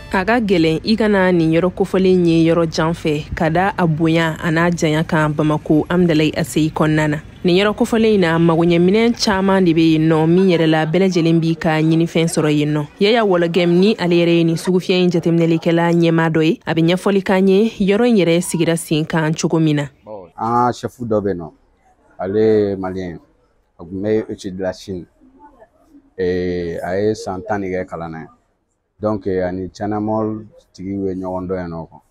A ka gɛlɛn i kana nin yɔrɔ kofɔlen ye yɔrɔ jan fɛ ka da a bonya a n'a janya kan Bamako Amdalayi ACI kɔnɔna na. Nin yɔrɔ kofɔlen in na, magoɲɛminɛn caman de bɛ yen nɔ min yɛrɛ la bɛɛ lajɛlen b'i ka ɲinifɛn sɔrɔ yen nɔ. Yaya Wɔlɔgɛm ni ale yɛrɛ ye nin sugufiyɛ in jateminɛlikɛla ɲɛmaa dɔ ye, a bɛ ɲɛfɔli k'an ye yɔrɔ in yɛrɛ sigira sen kan cogo min na. An ka chef dɔ bɛ yen nɔ, ale ye malien, a tun bɛ étude la Chine, a ye san 10 de kɛ kalan na yen. Donc ani China Mall tigiw ye ɲɔgɔn dɔn yen nɔ quoi.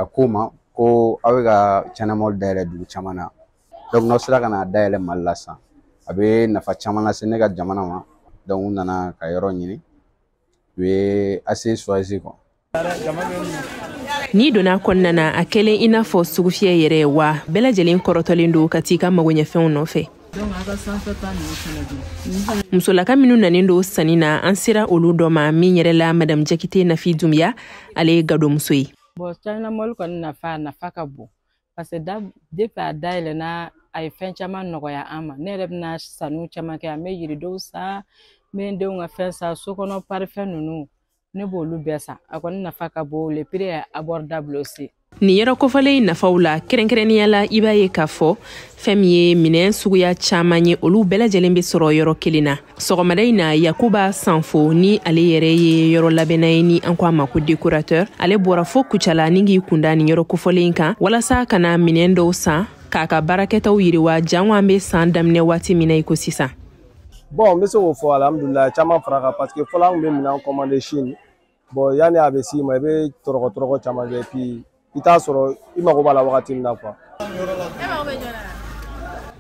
A ko ma ko aw bɛ ka China Mall dayɛlɛ dugu caman na, donc n'aw sera ka n'a dayɛlɛ Mali la sisan, a bɛ nafa caman lase ne ka jamana ma. Donc u nana ka yɔrɔ ɲini, u ye ACI choisi quoi. N'i donna kɔnɔna na, a kɛlen i n'a fɔ sugufiyɛ yɛrɛ, wa bɛɛ lajɛlen kɔrɔtɔlen don ka t'i ka magoɲɛfɛnw nɔfɛ. Musolaka minnu nanen don sanni na, an sera olu dɔ ma min yɛrɛ la, Madame Jakite Nafi Dunbiya, ale ye gadomuso ye. Bon, China Mall kɔni nafa, a nafa ka bon parce que da depuis a dayɛlɛnna, a ye fɛn caman nɔgɔya an ma. Ne yɛrɛ bɛna sanu caman kɛ, an bɛ yiridenw san, n bɛ n denw ka fɛn san, so kɔnɔ parfum ninnu, ne b'olu bɛɛ san. A kɔni nafa ka bon, le prix est abordable aussi. Nin yɔrɔ kofɔlen nafaw la, kɛrɛnkɛrɛnnenya la, i b'a ye k'a fɔ fɛn min ye minɛn suguya caman ye, olu bɛɛ lajɛlen bɛ sɔrɔ yɔrɔ kelen na. Sɔgɔmada in na, Yakuba Sanfo ni ale yɛrɛ ye yɔrɔ labɛnna ye, ni an ko a ma ko décorateur, ale bɔra fo Kucala ni k'i kunda nin yɔrɔ kofɔlen kan walasa ka na minɛn dɔw san k'a ka baarakɛtaw yiriwa, jango an bɛ san daminɛ waati min na i ko sisan. Bon, n bɛ se k'o fɔ, alhamdulilayi, caman fara kan parce que fɔlɔ an tun bɛ minɛn commander Chine. Bon, yanni a bɛ s'i ma, i bɛ tɔrɔkɔ tɔrɔkɔ caman kɛ, puis i t'a sɔrɔ i mago b'a la wagati min na quoi.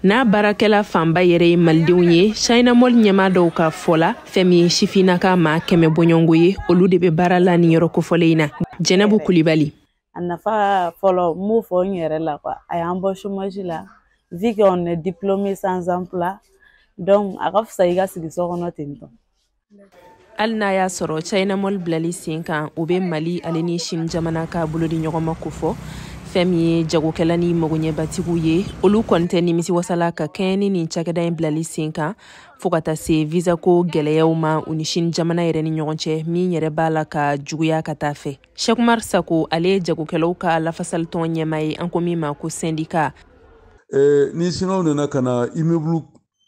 N'a baarakɛla fanba yɛrɛ ye malidenw ye, China Mall ɲɛmaa dɔw ka fɔ la, fɛn min ye sifinnaka maa 100 bɔɲɔgɔnko ye, olu de bɛ baara la nin yɔrɔ kofɔlen in na. Jɛnɛbu Kulibali. A nafa fɔlɔ, n b'o fɔ n yɛrɛ la quoi, a y'an bɔ chômage la, vu qu'on est diplômé sans emploi, donc a ka fisa i ka sigi so kɔnɔ ten tɔ. Hali n'a y'a sɔrɔ China Mall bilali sen kan, o bɛ Mali ale ni Chine jamana ka bolodi ɲɔgɔn ma kofɔ, fɛn min ye jagokɛla ni magoɲɛbatigiw ye, olu kɔni tɛ nimisi wasala ka kɛɲɛ ni nin cakɛda in bilali sen kan, fɔɔ ka taa se visa ko gwɛlɛyaw ma u ni Chine jamana yɛrɛ ni ɲɔgɔn cɛ, min yɛrɛ b'a la ka juguya ka taa fɛ. Sekumar Sako, ale ye jagokɛlaw ka lafasalitɔn ɲɛmaa ye, an ko min ma ko syndicat. Ni Siniwaw nana ka na immeuble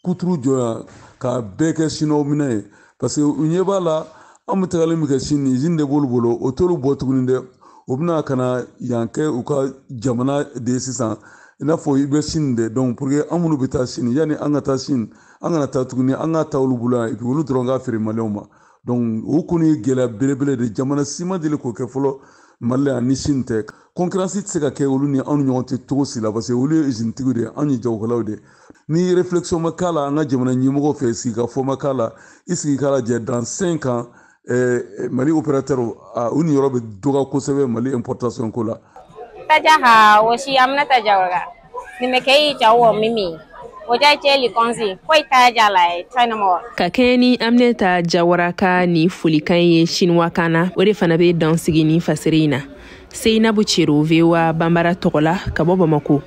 kuturu jɔ yan k'a bɛɛ kɛ Siniwaw minɛ ye, parce que u ɲɛ b'a la an bɛ tagali min kɛ Sini, usine de b'olu bolo, o t'olu bɔ tuguni dɛ, u bɛna ka na yan kɛ u ka jamana de ye sisan, i n'a fɔ i bɛ Sini de. Donc pour que an minnu bɛ taa Sini, yanni an ka taa Sini, an kana taa tuguni, an ka taa olu bolo yan, et puis olu dɔrɔn k'a feere maliyɛnw ma. Donc o kɔni ye gɛlɛya belebele de, jamana si ma deli k'o kɛ fɔlɔ Mali la yan ni Sini tɛ. Concurrence tɛ se ka kɛ olu ni anw ni ɲɔgɔn cɛ cogo si la, parce que olu ye usine tigiw de ye, anw ye jagokɛlaw de ye. Ni réflexion ma k'a la an ka jamana ɲɛmɔgɔw fɛ, sigikafɔ ma k'a la, i sigi k'a lajɛ dans 5 ans, Mali opérateur u niyɔrɔ bɛ dɔgɔ kosɛbɛ Mali importation ko la. 大家好，我是阿姆纳达加瓦，你们可以叫我咪咪。我在这里公司，欢迎大家来 China Mall。 Ka kɛɲɛ ni Aminata Jawara ka nin folikan ye siniwakan na, o de fana bɛ dan sigi nin fasiri in na. Seyinabu Cero, VOA Banbara tɔgɔ la ka bɔ Bamako.